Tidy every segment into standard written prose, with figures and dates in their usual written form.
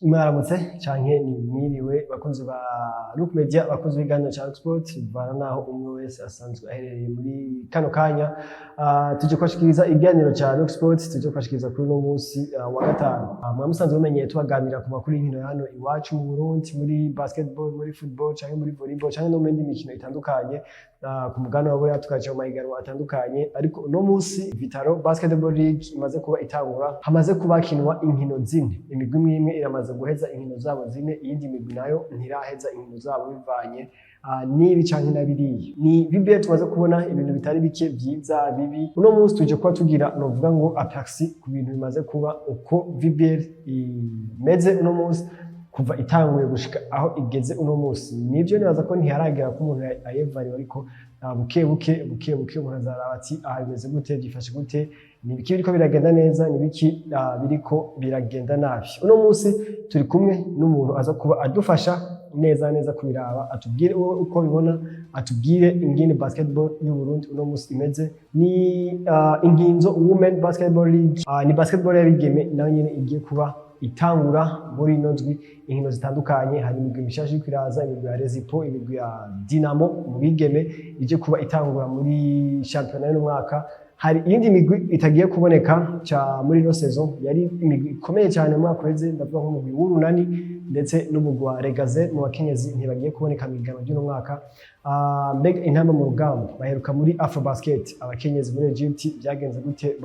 Mwaramutse canke ni mwiriwe, bakunzi ba Look Media, bakunzi b'ikiganiro ca Sport, bivana naho umwe wese asanzwe aherereye muri kano kanya. Tuje kubashikiriza ikiganiro ca Look Sport, tuje kubashikiriza kuri uno munsi wa gatanu. Mwa musanzwe mumenyeye tubaganira ku makuru y'inkino hano iwacu mu Burundi, muri basketball, muri football canke muri volleyball canke no mu yindi mikino itandukanye. Ku mugabane wa Buraya tukaja mu mahiganwa atandukanye, ariko uno munsi Vital'O Basketball League imaze kuba itangura, hamaze kuba hakinwa inkino zine. Imigwi imwe imwe iramaze guheza inkino zabo zine, iyindi migwi nayo ntiraheza inkino zabo bivanye n'ibi canke na biriya. Ni VBL tumaze kubona ibintu bitari bike, vyiza, bibi. Uno munsi tuje kuba tugira, novuga ngo, aperçu ku bintu bimaze kuba, uko VBL imeze uno munsi kuva itanguye gushika aho igeze uno munsi. Nivyo, nibaza ko ntiharagera ko umuntu ayevariwe, ariko buke buke, buke buke, umuntu azaraba ati: "Aha bimeze gute? Byifashe gute? Ni ibiki biriko biragenda neza? Ni ibiki biriko biragenda nabi?" Uno munsi turi kumwe n'umuntu aza kuba adufasha neza neza kubiraba, atubwire uko bibona, atubwire ingene basketball y'u Burundi uno munsi imeze. Ni Inkinzo Women Basketball League, ni basketball y'abigeme nayo nyene igiye kuba itangura muri ino ndwi inkino zitandukanye. Hari imigwi mishasha iriko iraza, imigwi ya Rezipo, imigwi ya Dinamo mu bigeme ije kuba itangura muri shampiyona y'uno mwaka. Hari iyindi migwi itagiye kuboneka ca muri ino saison, yari imigwi ikomeye cyane mu mwaka uheze, ndavuga nk'umugwi w'Urunani ndetse n'umugwi wa Regaze mu bakenyezi, ntibagiye kuboneka mu higanwa ry'uno mwaka. Mbega Intamba mu Rugamba baheruka muri Afro Basket abakenyezi muri Egypt, byagenze gute?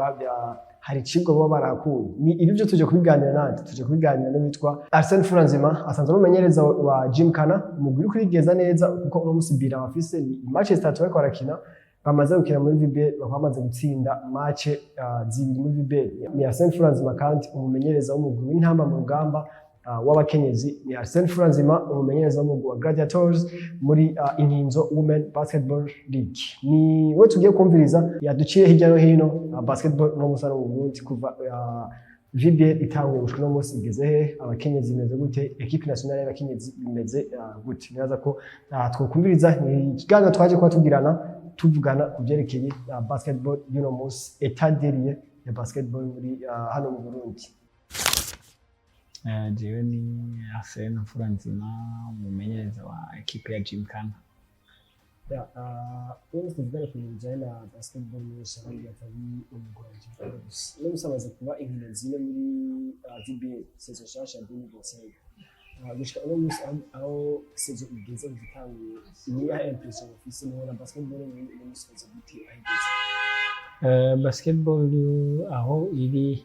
Hari icigwa baba barakuye? Ni ibi byo tuje kubiganira nande? Tuje kubiganira n'uwitwa Arsene Furanzima, asanzwe ari umumenyereza wa Gymkhana, umugwi uri kurigeza neza, kuko uno musi bira bafise ni match zitatu bariko barakina bamaze gukina muri VBL, bakaba bamaze gutsinda match zibiri muri VBL. Ni Arsene Furanzima kandi umumenyereza w'umugwi w'Intamba mu Rugamba w'abakenyezi. Ni Arsene Furanzima, umumenyereza w'umugwi wa Gladiators muri Inkinzo Women Basketball League. Ni we tugiye kumviriza, yaduciye hirya no hino basketball no musa no mu Burundi kuva VBL itanguye gushika uno munsi igeze he, abakenyezi bimeze gute, équipe nationale y'abakenyezi bimeze gute. Nibaza ko twokumviriza. Ni ikiganiro twaje kuba tugirana, tuvugana ku byerekeye basketball y'uno munsi, état des lieux ya basketball muri hano mu Burundi. Jewe ni Arsene Mfuranzima, umumenyereza wa ekipe ya Gymkhana. Ya, uno munsi tuvugana ku bintu bijyanye na basketball muri rusange, atari umugwi wa Gymkhana gusa. Uno munsi hamaze kuba inkino zine muri VBL, saison nshasha ya 2025. Gushika uno munsi aho saison igeze kuva itanguye, ni iyahe impression ufise? Mubona basketball muri uno munsi imeze gute, aho igeze? Basketball aho iri,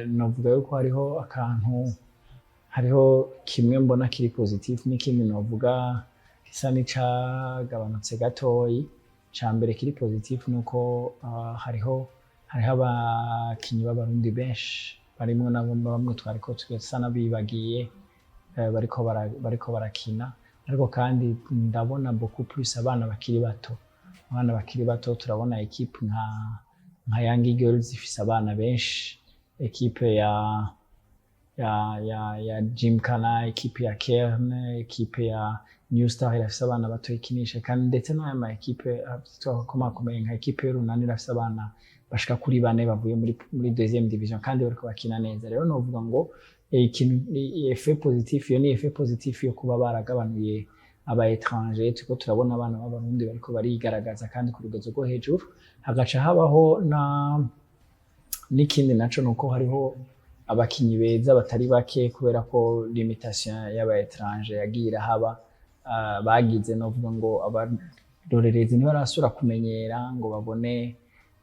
novuga yuko hariho akantu, hariho kimwe mbona kiri positif n'ikindi novuga gisa n'icagabanutse gatoyi. Ca mbere kiri positif nuko hariho abakinyi b'Abarundi benshi barimwo na bamwe twariko tugasa n'abibagiye, bariko barakina, ariko kandi ndabona beaucoup plus abana bakiri bato. Abana bakiri bato, turabona ekipe nka Young Eagles ifise abana benshi, ekipe ya Gymkhana, ekipe ya Kern, ekipe ya New Star irafise abana bato ikinisha, kandi ndetse n'aya ma ekipe akomakomeye nka ekipe y'Urunani irafise abana bashika kuri bane bavuye muri deuxième division kandi bariko bakina neza. Rero novuga ngo ikintu effet positif, iyo ni effet positif yo kuba baragabanuye aba étranger. Turiko turabona abana b'Abarundi bariko barigaragaza kandi ku rugezo rwo hejuru. Hagaca habaho na n'ikindi naco, nuko hariho abakinyi beza batari bake, kubera ko limitation y'aba étranger yagiye irahaba, bagize, novuga ngo abarorerezi ntibarasubira kumenyera ngo babone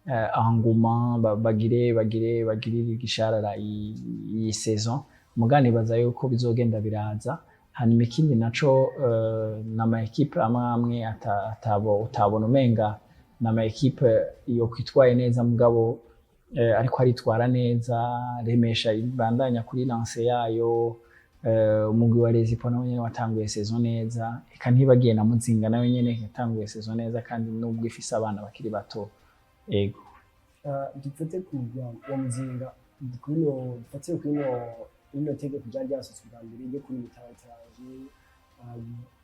engouement, bagire bagire igisharara iyi saison. Muga nibaza yuko bizogenda biraza. Hanyuma ikindi naco, n'ama ekipe amwe amwe utabona umenga n'ama ekipe yo kwitwaye neza, mugabo ariko aritwara neza. Remesha ibandanya kuri lancée yayo, umugwi wa Rezipo nawo nyene watanguye saison neza, eka ntibagiye na Muzinga nayo nyene yatanguye saison neza, kandi nubwo ifise abana bakiri bato. Ego. Dufate ku mugwi wa Muzinga, kuri no dufate kuri no tegeko ryari ryasohotse bwa mbere ryo kuri étranger.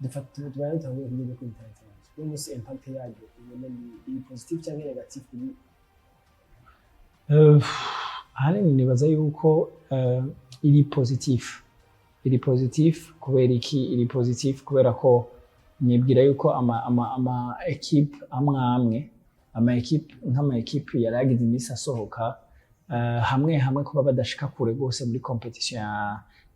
Dufate tubaye dutanguye kuri ryo kuri étranger, uno munsi impact yaryo ubona ni iri positive cyangwa negative kuri? Ahanini nibaza yuko iri positif. Iri positif kubera iki? Iri positif kubera ko nibwira yuko ama équipe amwe amwe, ama équipe, nk'ama équipe yari yagize iminsi asohoka, hamwe hamwe kuba badashika kure rwose muri compétition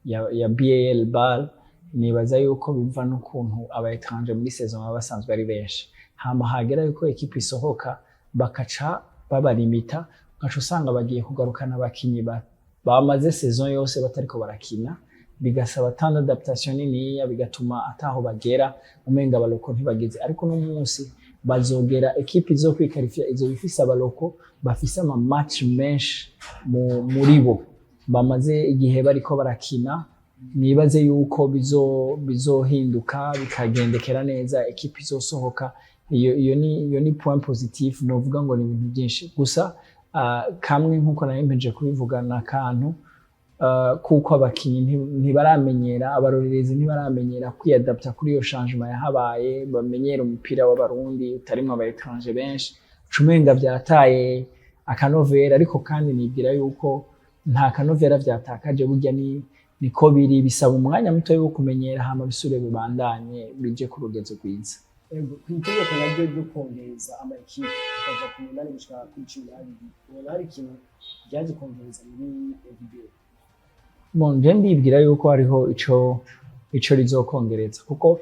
ya BAL BAL, nibaza yuko biva n'ukuntu aba étranger muri saison baba basanzwe ari benshi, hama hagera yuko équipe isohoka bakaca babalimita, ugaca usanga bagiye kugarukana abakinyi bamaze saison yose batariko barakina, bigasaba temps d'adaptation niniya, bigatuma ataho bagera, umenga aba locaux ntibageze. Ariko uno munsi bazogera équipe izo kwiqualifia izo ifise aba locaux bafise ama match menshi muri bo, bamaze igihe bariko barakina. Nibaze yuko bizohinduka bikagendekera neza équipe izosohoka. Iyo ni point positif. Novuga ngo ni ibintu byinshi gusa, kamwe nkuko nari mpejeje kubivuga, na kantu kuko abakinyi ntibaramenyera, abarorerezi ntibaramenyera kwiyadapta kuri iyo changement yahabaye, bamenyera umupira w'Abarundi utarimwo aba étranger benshi, ucumenga vyataye akanovera. Ariko kandi nibwira yuko nta kanovera vyatakaje. Burya ni niko biri, bisaba umwanya muto wo kumenyera, hama bisubire bibandanye bije ku rugezo rwiza. Ego, ku itegeko naryo ryo kongereza ama équipe akava ku 8 gushika kuri 12, ubona hari ikintu ryaje kongereza muri VBL? Bon, je ndibwira yuko hariho ico rizokongereza, kuko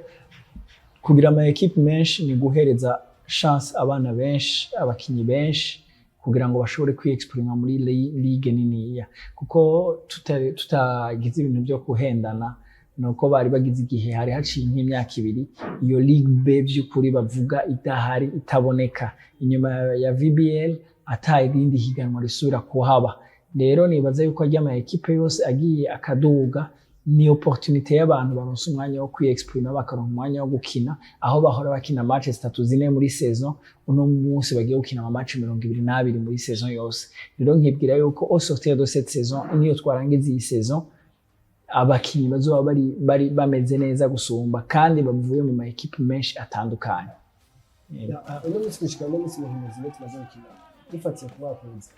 kugira ama équipe menshi ni guhereza chance abana benshi, abakinyi benshi, kugira ngo bashobore kwiexprima muri ligue niniya, kuko tutagize ibintu byo kuhendana, nuko bari bagize igihe, hari haciye nk'imyaka 2 iyo Ligue B by'ukuri bavuga idahari, itaboneka inyuma ya VBL, ata irindi higanwa risubira kuhaba. Rero nibaza yuko arya ama équipe yose agiye akaduga ni opportunité y'abantu baronse umwanya wo kwiexprima, bakaronka umwanya wo gukina. Aho bahora bakina match zitatu, zine muri saison, uno munsi bagiye gukina ama match 22 muri saison yose. Rero nkibwira yuko au sortir de cette saison, niyo twarangiza iyi saison, abakinyi bazoba bari bameze neza gusumba kandi bavuye mu ma équipe menshi atandukanye. Uno munsi, gushika uno munsi, mu nkino zine tumaze gukina, dufatiye ku mwaka uza,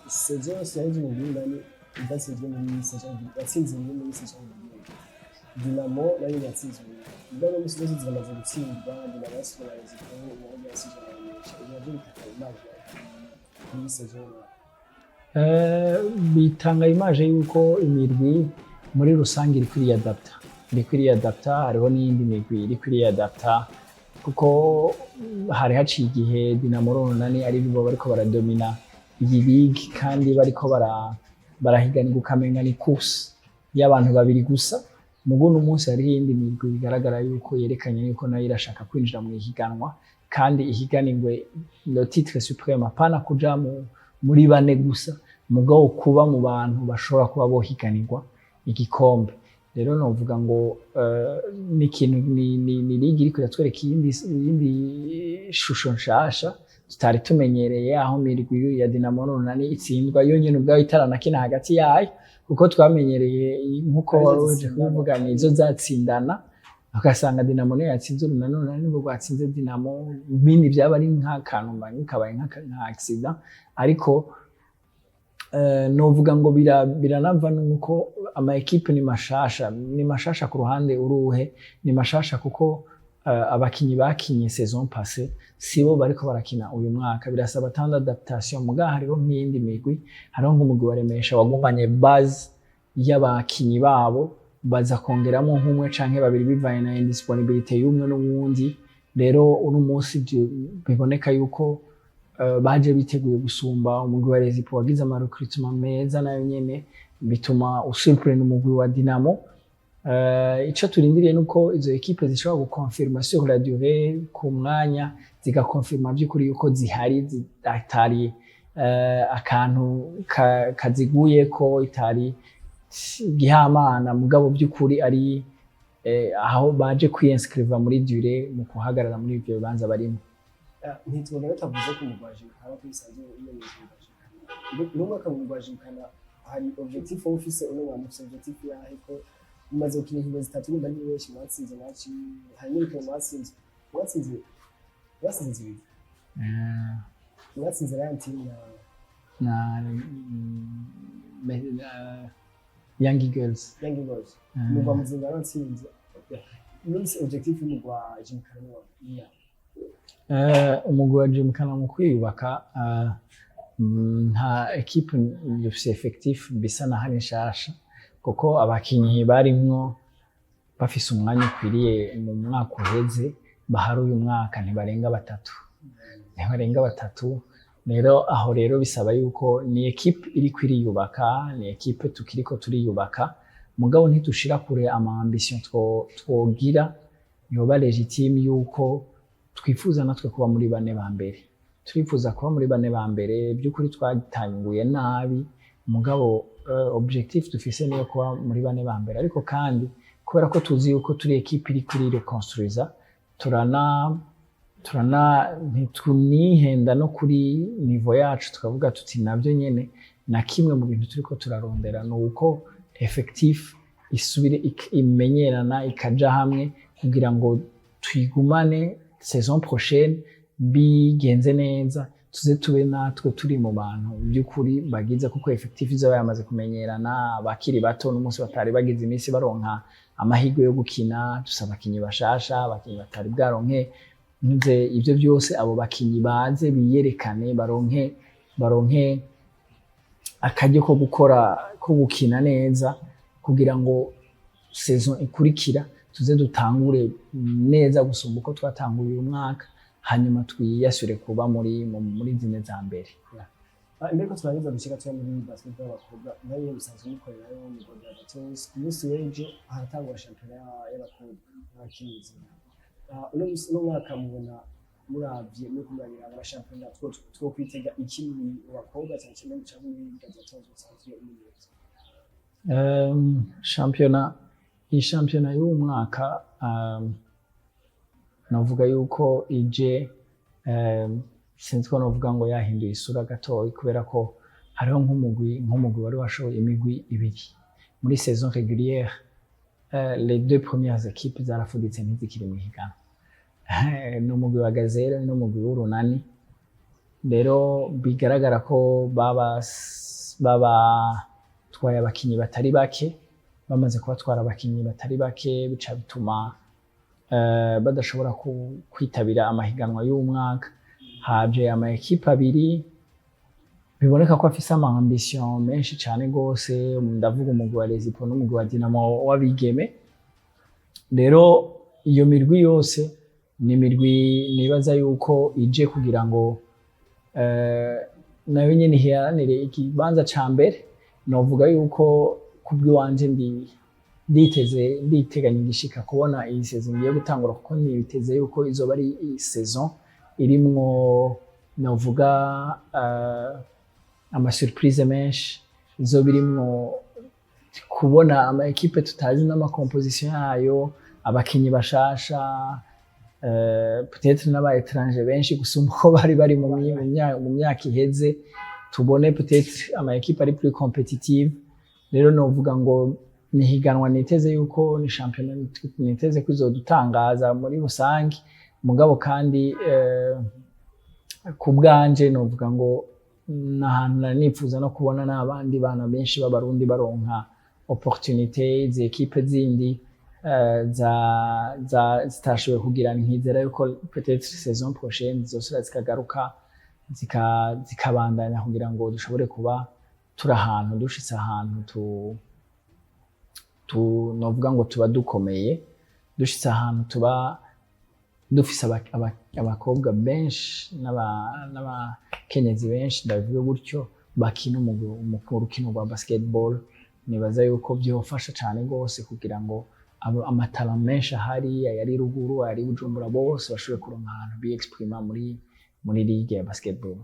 saison yose yaheze mu Urunani idatsinzwe muri saison, yatsinze imwe muri saison régulière, Dinamo nayo yatsinzwe imwe. Ubwo uno munsi zose ziramaze gutsindwa, Dinamo yatsinzwe na Rezipo, Umuhoza yatsinzwe na Remesha. Ibyo navyo bitanga image muri saison y'umwaka? Bitanga image yuko imirwi muri rusange iriko iriyadapta, iriko iriyadapta. Hariho n'iyindi migwi iriko iriyadapta, kuko hari haciye igihe Dinamo, Urunani ari bo bariko baradomina iyi ligue, kandi bariko barahiganirwa, ukamenga ni course y'abantu babiri gusa. Mugu uno munsi hariho iyindi migwi bigaragara yuko yerekanye yuko nayo irashaka kwinjira mu ihiganwa kandi ihiganirwe le titre suprême, apana kuja muri bane gusa, mugabo kuba mu bantu bashobora kuba bohiganirwa igikombe. Rero novuga ngo ni ikintu ni ligue iriko iratwereka iyindi shusho nshasha tutari tumenyereye, aho mirwi ya Dinamo n'Urunani itsindwa yonyene ubwayo itaranakina hagati yayo, kuko twamenyereye, nkuko Arizo wari uje zitsindana. kubivuga, nizo zatsindana, ugasanga Dinamo niyo yatsinze Urunani, Urunani nibwo rwatsinze Dinamo, ibindi byaba ari nk'akantu kabaye nka accident. Ariko novuga ngo biranava nuko ama équipe ni mashasha. Ni mashasha ku ruhande uruhe? Ni mashasha kuko abakinyi bakinye saison passée sibo bariko barakina uyu mwaka, birasaba temps d'adaptation. Muga hariho nk'iyindi migwi, hariho nk'umugwi wa Remesha wagumanye base y'abakinyi babo, baza kongeramo nk'umwe canke babiri bivanye na indisponibilité y'umwe n'uwundi. Rero uno munsi biboneka yuko baje biteguye gusumba umugwi wa Rezipo wagize ama recrutement meza, nayo nyene bituma usurprendre umugwi wa Dinamo. Ico turindiriye nuko izo équipe zishobora gukonfirma sur la durée, ku mwanya zigakonfirma vy'ukuri yuko zihari, atari akantu kaziguyeko, itari gihamana, mugabo by'ukuri ari aho baje kwinscriva muri durée mu kuhagarara muri ivyo bibanza barimo. Ntitubona batavuze ku mugwi wa Gymkhana, ko bisanzwe yiyemeza umugwi wa Gymkhana. Uno mwaka mu mugwi wa Gymkhana hari objectif wowe ufise? Uno mwaka ufise objectif yahe, ko mumaze gukina inkino zitatu, nimba ari benshi mwatsinze match, hari n'ibikino mwatsinze zibiri, mwatsinze Lion Team na Na Young Eagles. Young Eagles. Umugwi wa Muzinga waratsinze. Umunsi objectif y'umugwi wa Gymkhana ni ya Umugwi wa Gymkhana mu kwiyubaka, nta équipe dufise effectif bisa naho ari nshasha, kuko abakinyi barimwo bafise umwanya ukwiriye mu mwaka uheze bahari uyu mwaka ntibarenga batatu, ntibarenga batatu. Rero aho rero bisaba yuko ni équipe iriko iriyubaka, ni équipe tukiriko turiyubaka, mugabo ntidushira kure ama ambition twogira yoba légitime yuko twifuza natwe kuba muri bane ba mbere. Turifuza kuba muri bane ba mbere. By'ukuri twatanguye nabi, mugabo objectif dufise niyo kuba muri bane ba mbere. Ariko kandi kubera ko tuzi yuko turi équipe iriko irireconstruiza, turana ntitunihenda no kuri niveau yacu, tukavuga tuti nabyo nyene na kimwe mu bintu turiko turarondera ni uko effectif isubire imenyerana, ikaja hamwe kugira ngo tuyigumane saison prochaine. Bigenze neza, tuze tube natwe turi mu bantu by'ukuri bagize, kuko effectif izoba yamaze kumenyerana, abakiri bato n'umunsi batari bagize iminsi baronka amahirwe yo gukina. Dufise abakinyi bashasha, abakinyi batari bwaronke nze ibyo byose. Abo bakinyi baze biyerekane, baronke akaryo ko gukora, ko gukina neza, kugira ngo saison ikurikira tuze dutangure neza gusumba uko twatanguye uyu mwaka, hanyuma twiyasure kuba muri zine za mbere. Imbere ko turangiza gushika tuya muri basketball y'abakobwa, nayo musanzwe mukorerayo mu Gladiators. Ku munsi w'ejo haratangwa shampiyona y'abakobwa n'abakenyezi. Uno musi, uno mwaka mubona, muravye muri kumurabira aba shampiyona, two kwitega iki mu bakobwa, cyane cyane muri Gladiators musanzwe mumenyereza? Shampiyona, iyi shampiyona y'uwu mwaka, navuga yuko ije, sinzi ko novuga ngo yahinduye isura gatoyi, kubera ko hariho nk'umugwi wari washoboye imigwi ibiri muri saison régulière. Les deux premières équipes zarafuditse, ntizikiri mu higanwa, ni umugwi wa Gazelle n'umugwi w'Urunani. Rero bigaragara ko baba batwaye abakinyi batari bake. Bamaze kubatwara abakinyi batari bake, bica bituma badashobora kwitabira amahiganwa y'uwu mwaka. Haje ama équipe abiri biboneka ko afise ama ambition menshi cane gose, ndavuga umugwi wa Lezipo n'umugwi wa Dinamo w'abigeme. Rero iyo mirwi yose ni imirwi nibaza yuko ije kugira ngo nayo nyene iharanire ikibanza ca mbere. Novuga yuko kubw'iwanje ndi nditeze, nditeganya igishika kubona iyi saison ngiye gutangura, kuko niteze yuko izoba ari saison irimwo, novuga, ama surprise menshi, izoba irimwo kubona ama équipe tutazi n'ama composition yayo, abakinyi bashasha, peut-être n'aba étranger benshi gusumba uko bari bari mu myaka iheze, tubone peut-être ama équipe ari plus compétitive. Rero novuga ngo ni higanwa niteze yuko ni shampiyona niteze ko izodutangaza muri rusange. Mugabo kandi ku bwanje novuga ngo ni ahantu nari nifuza no kubona n'abandi bana benshi b'Abarundi baronka opportunité. Izi équipe zindi za zitashoboye kugira, nkizera yuko peut-être saison prochaine zizosubira zikagaruka, zikabandanya, kugira ngo dushobore kuba turi ahantu, dushitse ahantu tu novuga ngo tuba dukomeye, dushitse ahantu tuba dufise abakobwa benshi n'abakenyezi benshi, ndabivuge gutyo, bakina urukino rwa basketball. Nibaza yuko byofasha cane rwose kugira ngo ama talent menshi ahari, ayari ruguru, ayari Bujumbura, bose bashobore kuronka ahantu biexprima muri ligue ya basketball.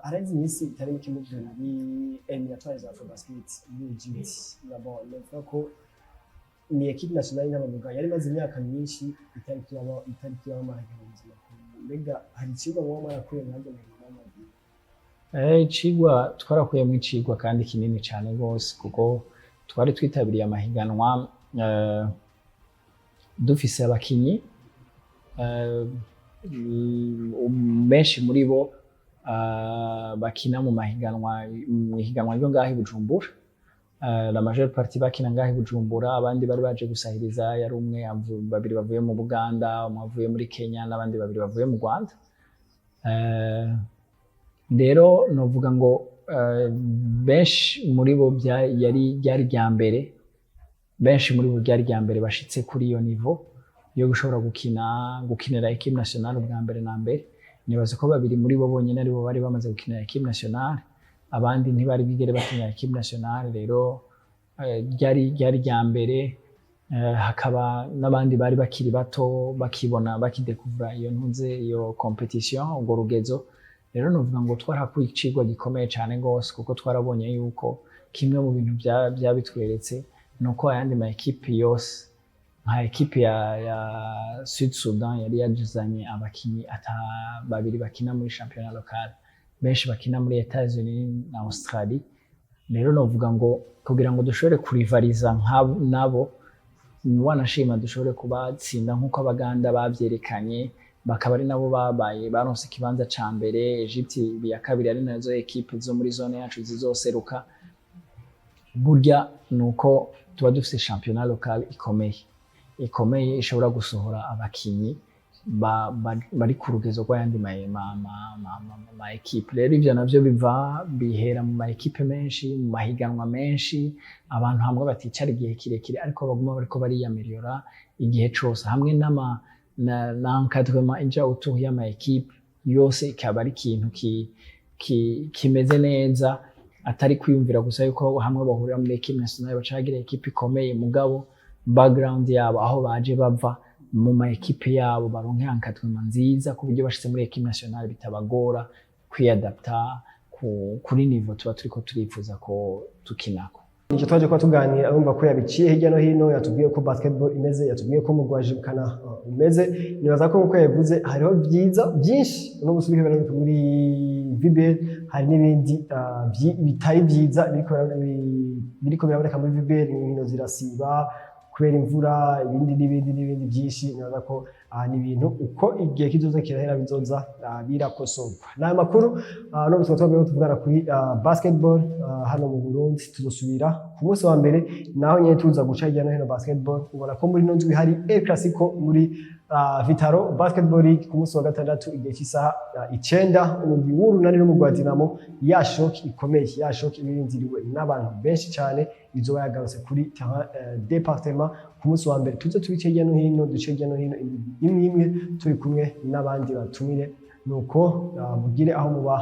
Haraheze iminsi itari mike muvuye muri éliminatoires za Afrobasket muri Egypt. D'abord novuga ko ni équipe nationale y'abamugaye yari imaze imyaka myinshi itari kiraba amahiganwa mpuzamakungu. Mbega hari icigwa muba mwarakuye mwajya mu mahiganwa? Icigwa twarakuyemo icigwa kandi kinini cane rwose, kuko twari twitabiriye amahiganwa dufise abakinyi benshi muri bo bakina mu mahiganwa, mu ihiganwa ryo ngaho i Bujumbura. La majeure partie bakina ngaho i Bujumbura, abandi bari baje gusahiriza. Yari umwe, babiri bavuye mu Buganda, umwe avuye muri Kenya n'abandi babiri bavuye mu Rwanda. Rero novuga ngo benshi muri bo yari ryari rya mbere, benshi muri bo ryari rya mbere bashitse kuri iyo niveau yo gushobora gukinira équipe nationale ubwa mbere na mbere. Nibaza ko babiri muri bo bonyene aribo bari bamaze gukinira équipe nationale, abandi ntibari bwigere bakinira équipe nationale. Rero ryari rya mbere. Hakaba n'abandi bari bakiri bato, bakibona, bakidekuvura iyo ntuze, iyo compétition, urwo rugezo. Rero novuga ngo twarahakuye icigwa gikomeye cane gose, kuko twarabonye yuko kimwe mu bintu vyabitweretse ni uko ayandi ma équipe yose, nka équipe ya Sud Sudan, yari yazanye abakinyi ata babiri bakina muri championnat local, benshi bakina muri Etats-Unis na Australie. Rero novuga ngo kugira ngo dushobore kurivariza nabo, wanashima dushobore kubatsinda nk'uko Abaganda bavyerekanye, bakaba ari nabo babaye baronse ikibanza ca mbere, Egypte iya kabiri, ari nazo équipe zo muri zone yacu zizoseruka, burya nuko tuba dufise championnat local ikomeye, ikomeye, ishobora gusohora abakinyi bari ku rugezo rw'ayandi ma équipe. Rero ivyo navyo biva bihera mu ma équipe menshi, mu mahiganwa menshi, abantu hamwe baticara igihe kirekire ariko baguma bariko bariyameliora igihe cose, hamwe n'ama na encadrement ija autour y'ama équipe yose, ikaba ari ikintu kimeze neza, atari kwiyumvira gusa yuko hamwe bahurira muri équipe nationale baca bagira équipe ikomeye, mugabo background yabo, aho baje bava mu ma équipe yabo, baronke encadrement nziza ku buryo bashitse muri équipe nationale bitabagora kwiyadapta kuri niveau tuba turiko turifuza ko tukinako. Nicyo twaje kuba tuganira. Urumva ko yabiciye hirya no hino, yatubwiye ko basketball imeze, yatubwiye ko umugwi wa Gymkhana umeze. Nibaza ko nkuko yabivuze, hariho byiza byinshi uno musi biriko biraboneka muri VBL, hari n'ibindi bitari byiza biriko biraboneka muri VBL. Inkino zirasiba kubera imvura, ibindi n'ibindi n'ibindi byinshi. Nibaza ko ni ibintu uko igihe kizoza kirahera bizoza birakosorwa. Ni ayo makuru no tukaba twagiye tuvugana kuri basketball hano mu Burundi. Tuzosubira ku munsi wa mbere, naho nyene tuza guca hirya no hino basketball. Ubona ko muri ino ndwi hari El Clasico muri Vital'O Basketball League ku munsi wa gatandatu, igihe cy'isaha 9, umugwi w'Urunani n'umugwi wa Dinamo. Ya choc ikomeye, ya choc ibirindiriwe n'abantu benshi cyane, izoba yagarutse kuri terrain département ku munsi wa mbere. Tuze tubice hirya no hino, duce hirya no hino imigwi imwe imwe, turi kumwe n'abandi batumire. Nuko mugire aho muba.